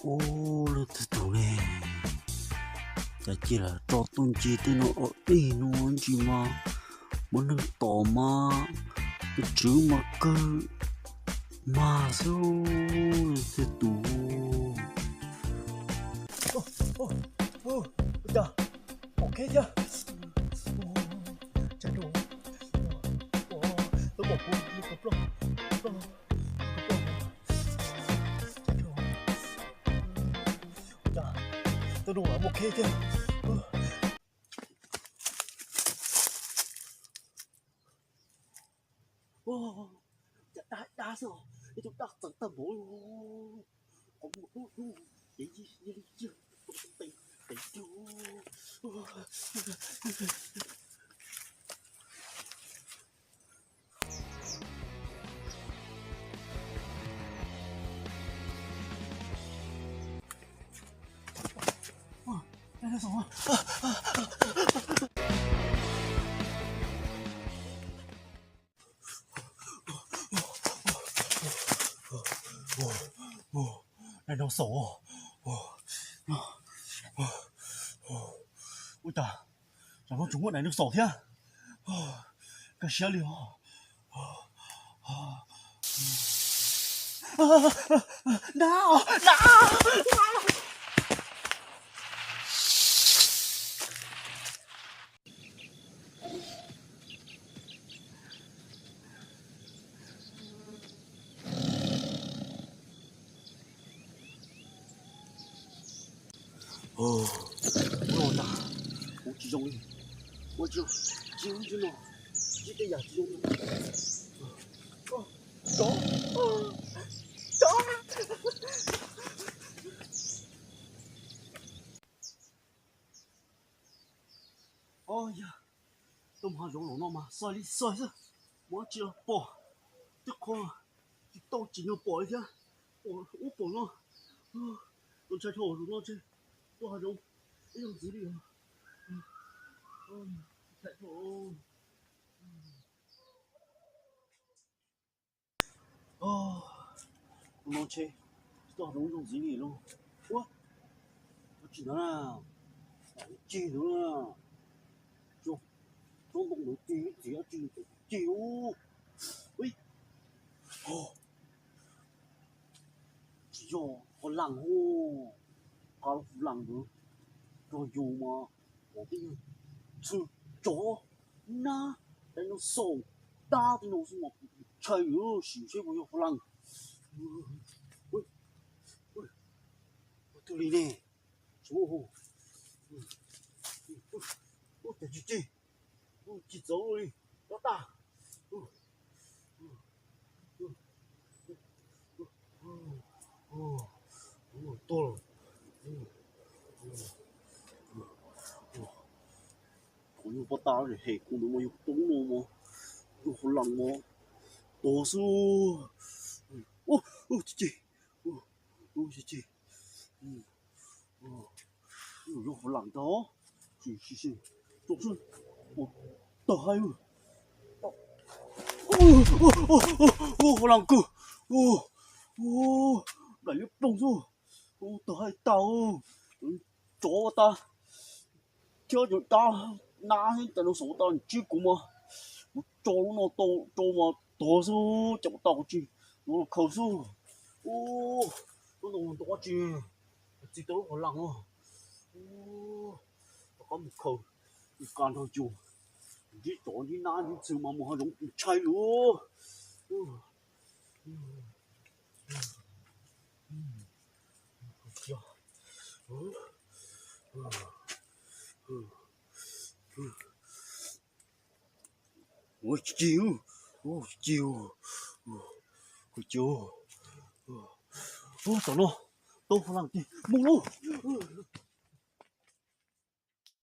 Ub, leej twg tus ne? Cas cia li tso tuaj nce tej no os, dej no ntsis mas muaj neeg tom mas tus tswv mas kawg mas xwb, leej twg tus. Ua cas pom kev thiab? Tsam rau, twb pom kuv mus kom ploj, kom ploj, kom ploj, tsam rau, ua cas twb rau pom kev thiab? Cas dab dab xwb os, ib tug dab txawv tag npaum li, qhov muag dub dub, ces yig yig li yig, tev tev. Dinosaur. Ua cas tam no tseem muaj dinosaur thiab? Kaj siab li os. Dab, dab. Ua cas kuv tsis zoo li, ua tsis zoo, tsis zoo no, tsis tej yam tsis zoo li. Tsov, tsov. Au yog, tuaj mus hav zoov los no mas xav li xav xwb, mus dab tsi los pom, tej qho tsis tau tsim nyog pom li thiab. Pom ub pom no, tus ntshai dhau zaum no ntshe tuaj hav zoov ib zaug ntxiv li os. Ntshai dhau. Tus no ntshe tsis tau hav zoov ib zaug ntxiv li lauj. Ua, ua tsis ntawd na, cig ntawd na, tsob ntoo ntawd cig ib txhis dab tsi cig ub. Tsis yog qhov las, qhov las ntawd rog yus mas, pom tej yog ntxhw, tsov, nab, dinosaur, dab tej no xwb mas ntshai sim seb puas yog qhov las. Ua twg li ne? Ua cas tsis cig, cig txawv li, tob tag. Tuag lawm. Qhov nyuag poj tab hem kuv ntawd mas yog toob no mas, yog qhov las mas, tog xwb. Ua, ua tsis cig, ua tsis cig. Yog qhov las ntag, tsis tsis tsis, tog xwb, tog hais. Ua qhov las kawg, daim liab ploog xwb, tog hais tas, tsov ua tas. Thiab cov dab nab thiab dinosaur ua tas ntsib kuv mas, kuv tso lub no tau rau mas tog xwb, cas ua tau kuv tsis, kuv los khaws xwb. Ub, lub no ntau dab tsi, txi tau lub qhov las no. Ub, rov qab mus khaws, mus ka nrog yus, ntsib tsov ntsib nab ntsib ntxhw mas mus hav zoov ntshai li. Ua tsis cig, ua tsis cig, ua tsis cig. Ub, tom no tau qhov las ces mus lauj.